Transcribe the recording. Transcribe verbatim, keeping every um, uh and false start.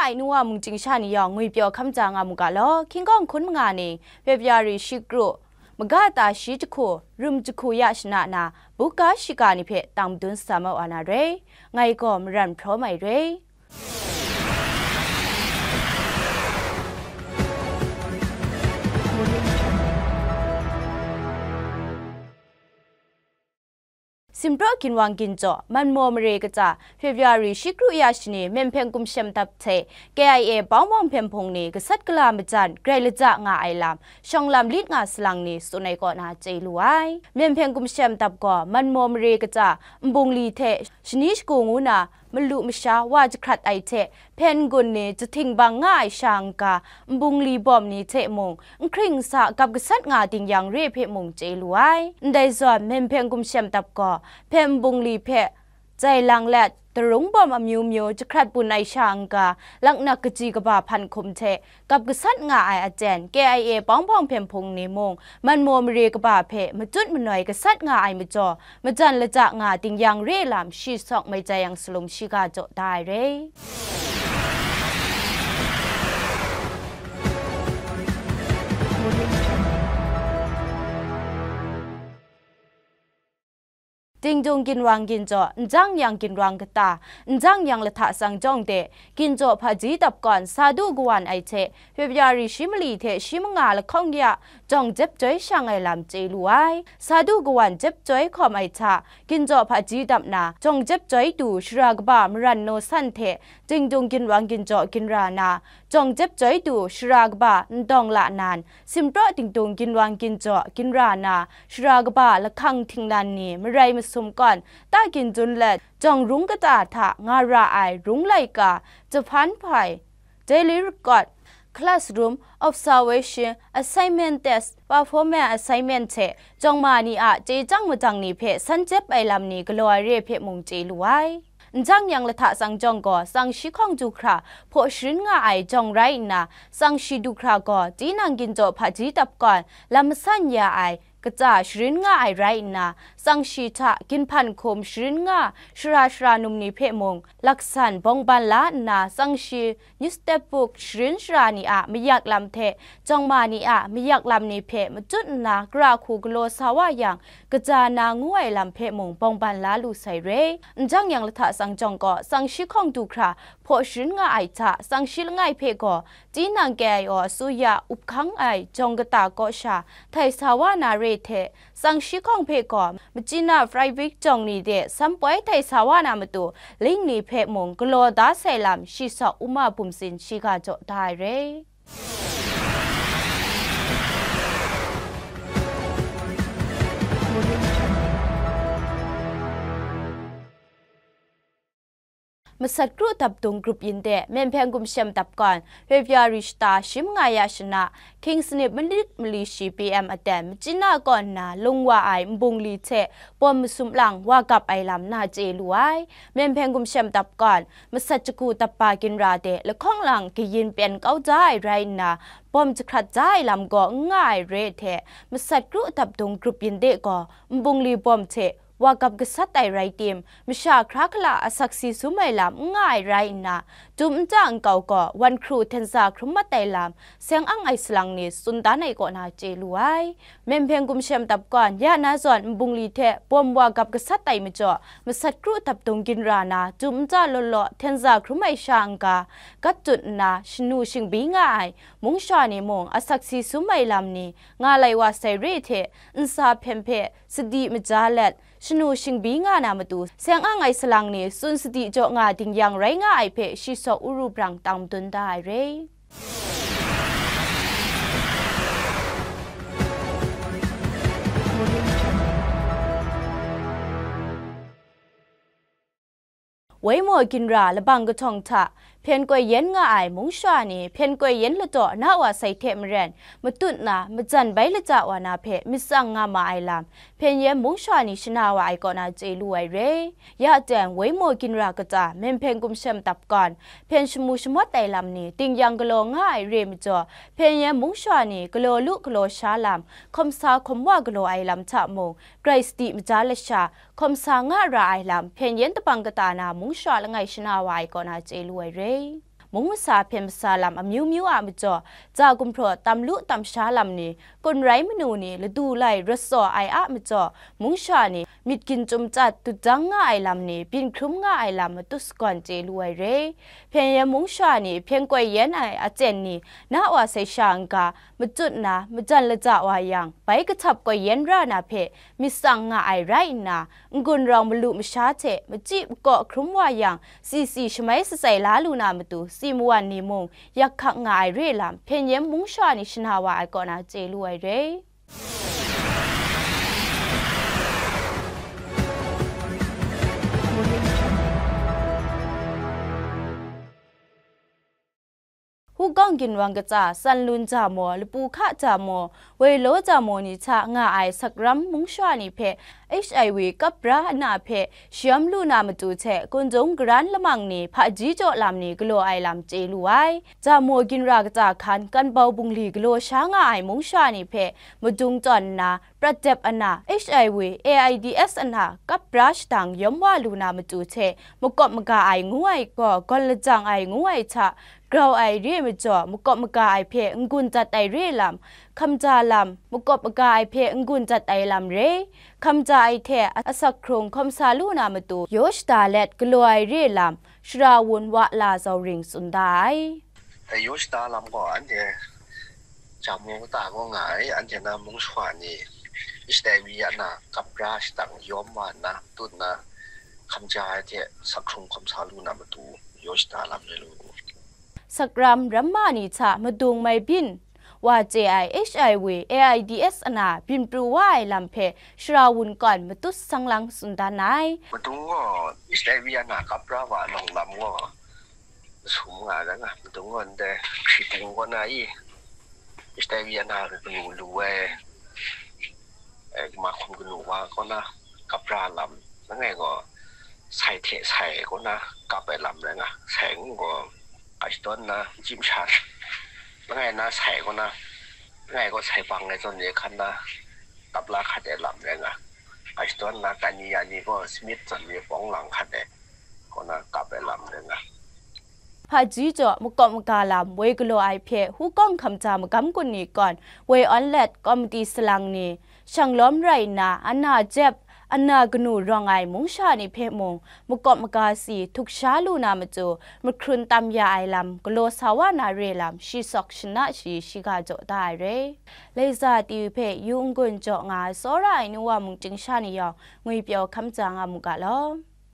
Ai nu wa mung chyingsha ni yawng ngwipyaw hkam ja nga mu ga law, hkying hkawng hkun manga ni, February shi kru, maga ta shi jahku, rum jahku ya shana na, buga shiga ni hpe tang madun sa ma wa na re. Ngai gaw Maran Hpraw Mai re. Simpraw ginwang ginjaw, manmaw mare kaja, February shi kru ya shani, Myen Hpeng Gumshem Dap hte K I A Pawng Pawng Hpyen Hpung ni gasat gala majan grai laja nga ai lam, shawng lam lit nga salang ni tsun ai kaw na chye lu ai. Myen Hpeng Gumshem Dap gaw manmaw mare kaja, nbungli hte shani shagu ngu na, malu masha wa jahkrat ai hte, hpyen n-gun ni jahtingbang nga ai sha n-ga, nbungli bawm ni hte mung, n hkring n sa gap gasat nga ding yang re hpe mung chye lu ai. Ndai zawn, Myen Hpeng Gumshem Dap gaw, hpyen nbungli hpe jai lang let, darung bawm amyu myu jahkrat bun ai sha n-ga, laknak kaji kaba hpan hkum hte gap gasat nga ai aten, K I A Pawng Pawng Hpyen Hpung ni mung, manmaw mare kaba hpe matut manoi gasat nga ai majaw, majan laja nga ding yang re lam shi sawk mai jai yang salum shiga jaw da ai re. Dingdung ginwang ginjaw, njang yang ginwang kata, njang yang lahta sangjawng de, ginjaw hpaji dap kawn sa du kawan ai hte, February shi mali hte shi manga lahkawng ya, jawng jep joi shang ai lam chye lu ai. Sa du kawan jep joi hkawm ai hta, ginjaw hpaji dap na, jawng jep joi du shara kaba maran naw san hte, dingdung ginwang ginjaw ginra na, jawng jep joi du shara kaba ndawng la nan, simpraw dingdung ginwang ginjaw ginra na, shara kaba lahkang htinglan ni marai masum kawn, ta ginjun let, jawng rung kata hta nga ra ai rung laika, jahpan hpai, daily record, classroom observation, assignment test, performance assignment hte jawng ma ni a chye chyang madang ni hpe san jep ai lam ni galaw ai re hpe mung chye lu ai. Njang yang lahta sangjawng gaw tsang shi hkawng du hkra hpaw sharin nga ai jawng rai nna, tsang shi du hkra gaw tinang ginjaw hpaji dap kawn lam masan ya ai, kaja sharin nga ai rai nna, tsang shi hta ginhpan hkum sharin nga shara shara num ni hpe mung, laksan bawngban la nna, tsang shi newspaper book sharin shara ni a mayak lam hte, jawng ma ni a mayak lam ni hpe matut nna, kara hku galaw sa wa yang, kaja na ngu ai lam hpe mung bawngban la lu sai re. Njang yang lahta sangjawng gaw, tsang shi hkawng du hkra hpaw sharin nga ai hta, tsang shi langai hpe gaw, tinang K I O asuya up hkang ai jawng kata kaw sha htai sa wa na re hte, tsang shi hkawng hpe gaw, machyin a private jawng ni de sampoi htai sa wa na matu, ling ni hpe mung galaw da sai lam shi sawk Uma Bumtsin shiga jaw da ai re. Masat kru dap dung grup yin de, Myen Hpeng Gumshem Dap kawn, February shata shi manga ya shana, hkying sanit manit mali shi P M aten, machyin a kaw nna lung wa ai nbungli hte bawm masum lang wa gap ai lam na chye lu ai. Myen Hpeng Gumshem Dap kawn, masat jahku dap ba ginra de lahkawng lang kayin pyen kau da ai rai nna, bawm jahkrat da ai lam gaw n nga ai re hte, masat kru dap dung grup yin de gaw, nbungli bawm hte wa gap gasat ai rai tim, masha hkra hkala asak si sum ai lam n nga ai rai nna, dum nta nkau gaw wan hkru htenza hkrum mat ai lam, seng ang ai salang ni tsun dan ai kaw na chye lu ai. Myen Hpeng Gumshem Dap kawn, ya na zawn nbungli hte bawm wa gap gasat ai majaw, masat kru dap dung ginra na, dum nta law law htenza hkrum ai sha n-ga, gat tut nna, shanu shingbi nga ai mungsha ni mung asak si sum ai lam ni nga lai wa sai re hte, ntsa hpyen hpe sadi maja let, shanu shingbi nga na matu, seng ang ai salang ni tsun sadi jaw nga ding yang rai nga ai hpe shi sawk uru brang tang madun da ai re. Waimaw ginra labang kahtawng hta, hpyen koi yen nga ai mungsha ni hpyen koi yen ladaw na wa sai hte maren, matut na majan bai lata wa na hpe myit tsang nga ma ai lam, hpyen yen mungsha ni shana wa ai kaw na chye lu ai re. Ya ten, Waimaw ginra kata Myen Hpeng Gumshem Dap kawn, hpyen shamu shamawt ai lam ni ding yang galaw nga ai re majaw, hpyen yen mungsha ni galaw lu galaw sha lam, hkawm sa hkawm wa galaw ai lam hta mung, grai sadi maja lasha, hkawm sa nga ra ai lam, hpyen yen dabang kata na mungsha langai shana wa ai kaw na chye lu ai re. mung masa hpyen masa lam amyu myu a majaw, ja gumhpraw tam lu tam sha lam ni, kun rai manu ni, ladu lai rawt saw ai a majaw, mung sha ni, myit gin chyum chyat dut jang nga ai lam ni, byin hkrum nga ai lam matut sagawn chye lu ai re. Hpyen yen mung sha ni, hpyen koi yen ai aten ni, na wa sai sha n-ga, machut na, majan laja wa yang, bai kahtap koi yen ra na hpe myit tsang nga ai rai nna, n-gun rawng malu masha hte machyi makaw hkrum wa yang, si si shamai shatsai la lu na matu, si mawan ni mung yak hkak nga ai re lam, hpyen yen mung sha ni shana wa ai kaw na chye lu ai re. Hukawng ginwang katsa, Sanlun ja maw, Lapu hka ja maw, Wailaw ja maw ni hta nga ai sakram mung sha ni hpe H I V kap bra na hpe shayawm lu na matu hte, kunzung karan lamang ni hpaji jaw lam ni galaw ai lam chye lu ai. Ja maw ginra katsa hkan, Kanbau bungli galaw sha nga ai mung sha ni hpe madung tawn nna, prat dep ana, H I V, A I D S ana, kap bra shadang yawm wa lu na matu hte, makawp maga ai ngu ai gaw, gawn lajang ai ngu ai hta, grau ai re ai majaw, makawp maga ai hpe n-gun dat ai re lam, hkamja lam, makawp maga ai hpe n-gun dat ai lam re, hkamja ai hte asak hkrung hkawm sa lu na matu, yaw shada let galaw ai re lam, shara wun wa la zauring tsun da ai. Dai yaw shada lam gaw anhte Jamu kata gaw nga ai, anhte na mung shwa ni, H I V ana kap bra shadang yawm wa nna, tut nna, hkamja ai hte sak hkrung hkawm sa lu na matu, yaw shada lam rai lu. Sakram ramma ni hta madung mai byin wa chye ai H I V, A I D S ana byin pru wa ai lam hpe shara wun kawn matut sang lang tsun dan ai. Madung gaw H I V ana kap bra wa nang lam gaw masum nga ai nga, madung gaw ndai hkritung kaw na i, H I V ana kanu lu ai, eh, mahkum kanu wa kaw na kap ra lam, langai gaw sai hte sai kaw na kap ai lam rai nga, sai ngu gaw, kashadawn na jim sha, langai na sai kaw na, langai gaw sai bang ai zawn ni hkan na kap la hkat ai lam rai nga, kashadawn na kani ya ni gaw smit zawn ni pawng lang hkat ai kaw na kap ai lam rai nga. Hpaji jaw makawp maga lam woi galaw ai hpe hukawng hkamja magam kun ni kawn woi awn let komiti salang ni, shang lawm rai nna, ana jep, ana kanu rawng ai mung sha ni hpe mung, makawp maga si htuk sha lu na matu, mahkrun tam ya ai lam, galaw sa wa na re lam, shi sawk shana shi shiga jaw da ai re. Laiza T V hpe yu n-gun jaw nga ai tsawra ai nu wa mung ting sha ni yawng, ngwi pyaw hkamja nga mu ga law.